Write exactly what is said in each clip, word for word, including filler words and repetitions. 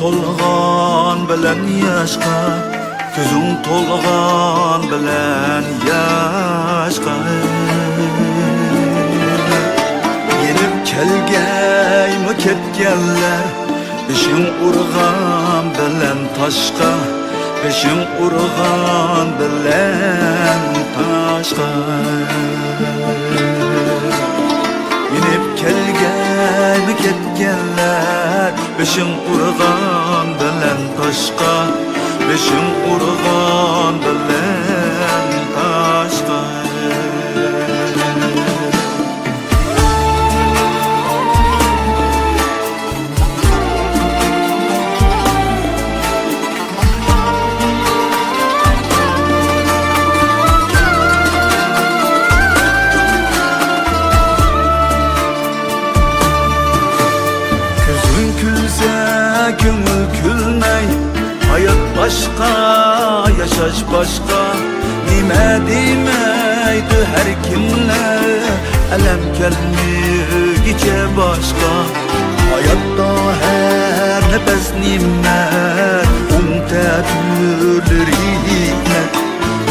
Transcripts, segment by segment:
تولغان بىلەن ياشقا، كۆزۈڭ تولغان بىلەن ياشقا. يېنىپ كەلگەيمۇ كەتكەنلەر، بېشىڭ ئۇرغان بىلەن تاشقا، بېشىڭ ئۇرغان بىلەن تاشقا. يېنىپ كەلگەيمۇ كەتكەنلەر، بېشىڭ ئۇرغان بىلەن تاشقا، بېشىڭ ئۇرغان بىلەن تاشقا. كۆزۈڭ كۈلسە، كۆڭۈل كۈلمەي، ھايات باشقا، ياشاش باشقا. نېمە دېمەيدۇ ھەر كىملەر، ئەلەم كەلمىگۈچە باشقا. ھاياتتا ھەر نەپەس نېمەت، ئوڭ تەتۈرلىرى ھېكمەت.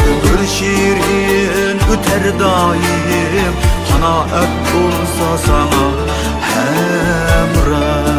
ئۆمۈر شېرىن ئۆتەر دائىم، قانائەت بولسا ساڭا ھەمراھ.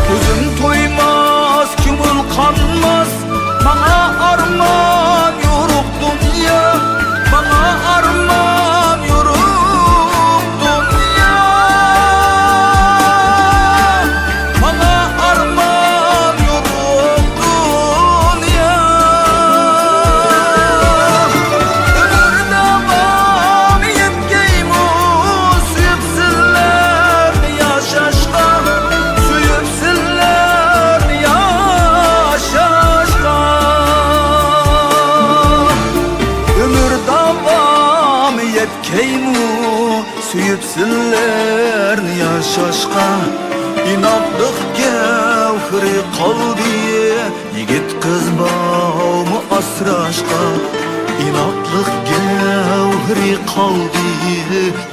كۆزۈم تويماس، كۆڭۈل قانماس، ماڭا ئارمان يورۇق دۇنيا، ماڭا ئارمان يورۇق دۇنيا، ماڭا ئارمان يورۇق دۇنيا. ئۆمۈر داۋامى يەتكەيمۇ سۆيۈپ سىلەرنى ياشاشقا، سۆيۈپ سىلەرنى ياشاشقا. ئۆمۈر داۋامى يەتكەيمۇ سۆيۈپ سىلەرنى ياشاشقا. ئىناقلىق گەۋھىرى قالدى، يىگىت قىز بارمۇ ئاسراشقا؟ ئىناقلىق گەۋھىرى قالدى،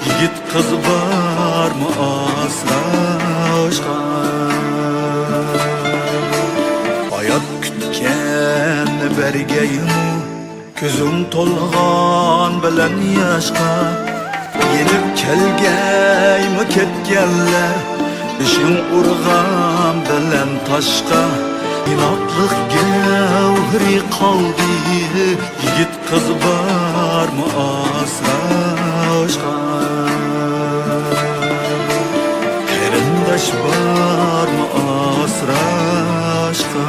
يىگىت قىز بارمۇ ئاسراشقا؟ ھايات كۈتكەننى بەرگەيمۇ، كۆزۈڭ تولغان بىلەن ياشقا، يېنىپ كەلگەيمۇ كەتكەنلەر، بېشىڭ ئۇرغان بىلەن تاشقا، ئىناقلىق گەۋھىرى قالدى، يىگىت قىز بارمۇ ئاسراشقا؟ قېرىنداش بارمۇ ئاسراشقا؟